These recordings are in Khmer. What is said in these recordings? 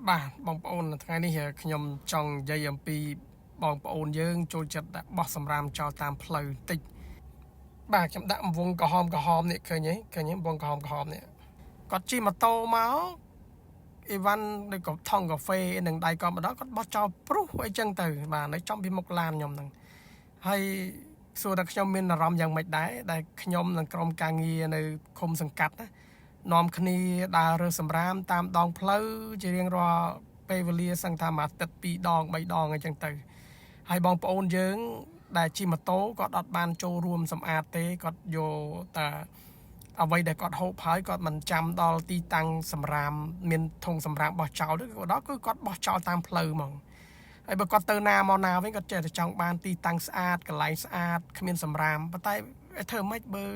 បាទបងប្អូនថ្ងៃនេះខ្ញុំចង់និយាយអំពីបងប្អូនយើងចូលចិត្តដាក់បោះសម្រាមចោលតាមផ្លូវបន្តិចបាទខ្ញុំដាក់វងក្រហមក្រហមនេះឃើញទេឃើញទេវងក្រហមក្រហមនេះគាត់ជិះម៉ូតូមកអីវ៉ាន់ឬក៏ថង់កាហ្វេនឹងដៃគាត់មកដល់គាត់បោះចោលព្រុសអីចឹងទៅបាទនៅចំពីមុខឡានខ្ញុំហ្នឹងហើយសួរថាខ្ញុំមានអារម្មណ៍យ៉ាងម៉េចដែរដែលខ្ញុំនិងក្រុមការងារនៅឃុំសង្កាត់ណា នាំគ្នាដើររើសសម្រាមតាមដងផ្លូវជារៀងរាល់ពេលវេលាសឹងថាមួយអាទិត្យ2ដង3ដងអីចឹងទៅហើយបងប្អូនយើង ដែលជិះម៉ូតូគាត់អត់បានចូលរួមសម្អាតទេគាត់យកតែអ្វីដែលគាត់ហូបហើយគាត់មិនចាំដល់ទីតាំងសម្រាមមានធុងសម្រាមបោះចោលទេគាត់ដល់គឺគាត់បោះចោលតាមផ្លូវហ្មងហើយបើគាត់ទៅណាមកណាវិញគាត់ចេះតែចង់បានទីតាំងស្អាតកន្លែងស្អាតគ្មានសម្រាមប៉ុន្តែធ្វើម៉េចបើ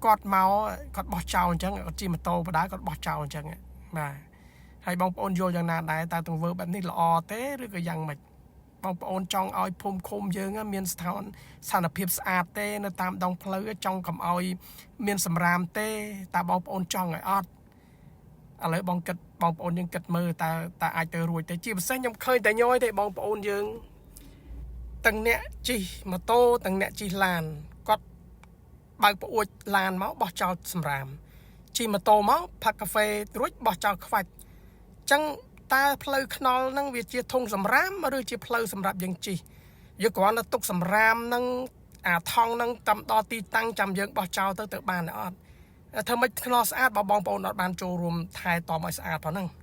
គាត់មកគាត់បោះចោលអញ្ចឹងគាត់ជិះម៉ូតូបដាគាត់បោះចោលអញ្ចឹងបាទហើយបងប្អូនយល់យ៉ាងណាដែរតើទង្វើបែបនេះល្អទេឬក៏យ៉ាងម៉េចបងប្អូនចង់ឲ្យភូមិឃុំយើងមានស្ថានស្ថានភាពស្អាតទេនៅតាមដងផ្លូវចង់កុំឲ្យមានសម្រាមទេតើបងប្អូនចង់ឲ្យអត់ឥឡូវបងគិតបងប្អូនយើងគិតមើលតើតើអាចទៅរួចទេជាពិសេសខ្ញុំឃើញតែញយទេបងប្អូនយើងទាំងអ្នកជិះម៉ូតូទាំងអ្នកជិះឡានគាត់ បើកប្អួចឡានមកបោះចោលសម្រាមជិះម៉ូតូមកផឹកកាហ្វេរួចបោះចោលខ្វាច់អញ្ចឹងតើផ្លូវថ្នល់ហ្នឹងវាជាធុងសម្រាមឬជាផ្លូវសម្រាប់យើងជិះយើងគ្រាន់តែទុកសម្រាមហ្នឹងអាថង់ហ្នឹងតាមដល់ទីតាំងចាំយើងបោះចោលទៅទៅបានអត់ធ្វើម៉េចថ្នល់ស្អាតបើបងប្អូនអត់បានចូលរួមថែទាំឲ្យស្អាតផងហ្នឹង។